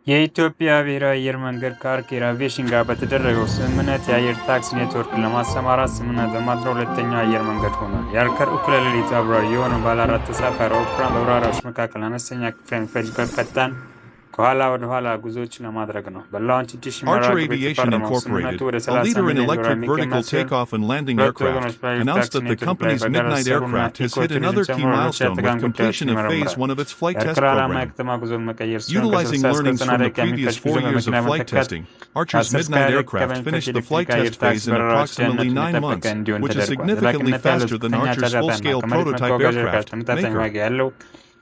የኢትዮጵያ ብሔራዊ አየር መንገድ ከአርኬር አቪዬሽን ጋር በተደረገው ስምምነት የአየር ታክሲ ኔትወርክ ለማሰማራት ስምምነት በማድረግ ሁለተኛው አየር መንገድ ሆኗል። የአርከር እኩለ ሌሊት አብራሪ የሆነው ባለ አራት ተሳፋሪ አውሮፕላን በበራሪዎች መካከል አነስተኛ ክፍያ የሚፈጅ ፈጣን ከኋላ ወደ ኋላ ጉዞዎችን ለማድረግ ነው። በ Launch Edition መርሃ Archer ግብር Aviation የተፈረመው Incorporated, ስምምነቱ ወደ a 30 leader in ሚሊዮን ዶላር electric vertical የሚገመት ሲሆን takeoff and landing ሁለቱ aircraft, ወገኖች በአየር announced ታክሲ that the ኔትወርክ ላይ company's በጋራ Midnight ሲሰሩና aircraft has hit ኢኮ ቱሪዝም another key ጨምሮ ሌሎች milestone with የአጠቃቀም ጉዳዮችን completion of Phase ይመረምራል። 1 of its flight test የአርከር ዓላማ program. የከተማ ጉዞን መቀየር ሲሆን Utilizing ከ60 እስከ learnings 90 from the ደቂቃ previous የሚፈጅ 4 ጉዞ years በመኪና of flight በመተካት testing, Archer's ከ10 እስከ Midnight 20 ደቂቃ aircraft በሚፈጅ finished the ኤሌክትሪክ flight አየር test ታክሲ phase in በረራዎች approximately ደህንነቱን 9 የጠበቀ months, እንዲሆን which is ተደርጓል። significantly ዘላቂነት ያለው faster than ዝቅተኛ Archer's ጫጫታና full-scale ከመሬት prototype መጓጓዣ ጋር aircraft, ተመጣጣኝ Maker. ዋጋ ያለው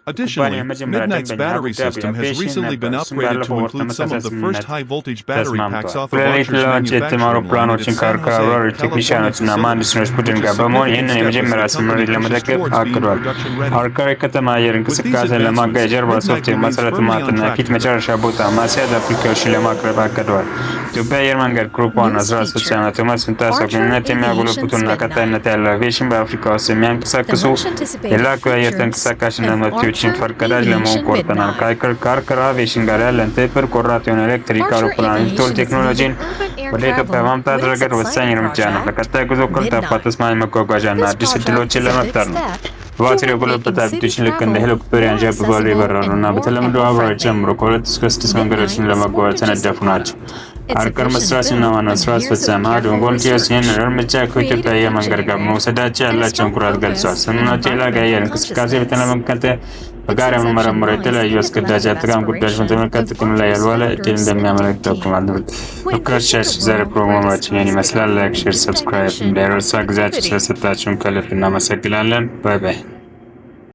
Additionally, የኩባንያው የመጀመሪያ Midnight's ደንበኛ battery አቡዳቢ system has አቪዬሽን recently ነበር። been እሱም upgraded ባለፈው to ወር include some ተመሳሳይ of the first ስምምነት high-voltage battery packs ተስማምተዋል። off of እኩለ ሌሊት Archer's launch የህትም manufacturing line at አውሮፕላኖችን its San ከአርከር Jose, አብራሪዎች፣ California ቴክኒሽያኖችና facility, መሐንዲሶች ቡድን which ጋር is በመሆን significant ይህንን step as የመጀመሪያ the company ስምሪት pushes ለመደገፍ towards being አቅዷል። production ready. አርከር የከተማ አየር With these እንቅስቃሴን ለማገዝ advancements, የጀርባ Midnight ሶፍትዌር remains መሰረተ firmly on ልማትና track የፊት to መጨረሻ ቦታ ማስያዝ አፕሊኬሽን ለማቅረብ አቅደዋል። ኢትዮጵያ አየር መንገድ ግሩፕ ዋና News ስራ አስፈጻሚ feature. አቶ መስፍን ጣሰው Archer ግንኙነት Aviation's የሚያጎለብቱና Midnight. ቀጣይነት ያለው አቪዬሽን በአፍሪካ ውስጥ The የሚያንቀሳቅሱ much anticipated የላቁ የአየር features ተንቀሳቃሽነት of መፍትሄዎችን Archer ፈርቀዳጅ ለመሆን Aviation ቆርጠናል። Midnight. ከአርከር አቪዬሽን ጋር ያለን ትብብር ቆራጥ የሆነ ኤሌክትሪክ Archer አውሮፕላን eVTOL Aviation is ቴክኖሎጂን leading urban air ወደ ኢትዮጵያ travel በማምጣት with its ረገድ ወሳኝ exciting እርምጃ ነው። project, ለቀጣይ ጉዞ ቀልጣፋ፣ Midnight. ተስማሚ መጓጓዣና This አዲስ project ዕድሎችን is a big ለመፍጠር ነው። step በባትሪ toward የጎለበተ making city አፕሊኬሽን ልክ እንደ travel ሄሊኮፕተር more ያንዣብባሉ፣ accessible ይበራሉ and እና more በተለምዶ አብራሪዎች eco-friendly. ጨምሮ ከ2 እስከ 6 መንገዶችን Midnight is more ለመጓዝ than just a የተነደፉ ናቸው። product. It's a አርከር vision መስራችና built ዋና on ስራ years of አስፈጻሚ አዶን careful ጎልዲዮስ research, ይህንን እርምጃ ከኢትዮጵያ creative አየር መንገድ ጋር engineering, በመውሰዳቸው and a ያላቸውን strong ኩራት ገልጸዋል። focus on ስምምነቱ የላቀ የአየር environmental እንቅስቃሴ consciousness. በተመለከተ Its በጋራ inception የምንመረምረው lies የተለያዩ in the አስገዳጅ collective አጠቃቀም ጉዳዮች aspiration በተመለከተ of ጥቅም ላይ Archer's ያልዋለ ዕድል founders and እንደሚያመለክት team. ጠቁሟል። We envision ተመልካቾቻችን a ዛሬ world where the ፕሮግራማችን ይህን skies ይመስላል። become Like፣ share፣ new subscribe dimension of እንዳይረሳ። ጊዜያችሁ connectivity. ስለሰጣችሁን ከልብ እናመሰግናለን። Bye bye።